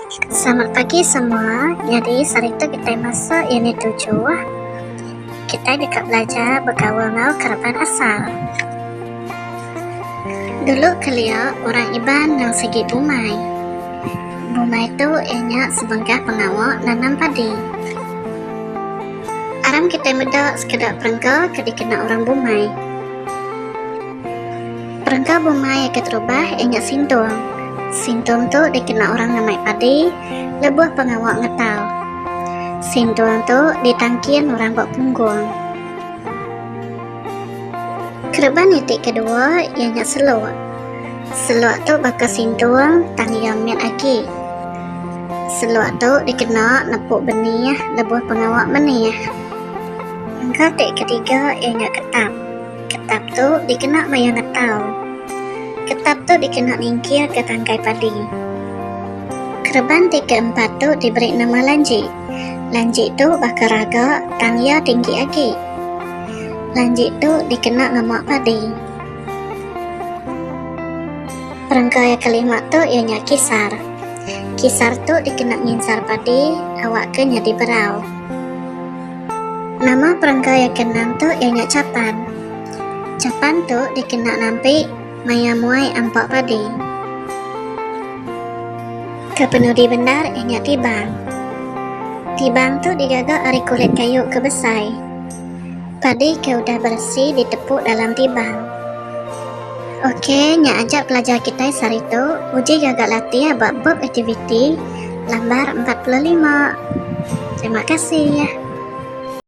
Selamat pagi semua. Nyadi saritu kitai masuk unit tujuh. Kitai deka belajar bekaul enggau kereban asal. Dulu kelia orang Iban nang sigi bumai. Bumai tu iya nya sebengkah pengawa nanam padi. Aram kitai meda sekeda perengka ke dikena orang bumai. Perengka bumai keterubah iya nya sintung. Sintung tu dikena orang ngemai padi lebuh pengawa ngetau. Sintung tu ditangkin orang ba punggung. Kereban iti kedua iya nya seluk. Seluk tu baka sintung tang iya mit agi. Seluk tu dikena nepu benih lebuh pengawa menih. Perengka ti ketiga iya nya ketap. Ketap tu dikena maya ngetau. Ketap tu dikena ningkilka tangkai padi. Kereban ti keempat tu diberi nama lanji. Lanji tu baka raga tang iya tinggi agi. Lanji tu dikena ngema padi. Perengka iya kelima tu iya nya kisar. Kisar tu dikena nginsar padi awakka nyadi berau. Nama perengka iya ke enam tu iya nya chapan. Chapan tu dikena nampi maya muai ampa padi. Ke penudi bendar iya nya tibang. Tibang tu digaga ari kulit kayu ke besai. Padi ke udah beresi ditepu dalam tibang. Ok, nya aja pelajar kitai sehari tu. Uji gaga latih ba bup aktiviti lambar 45. Terima kasih.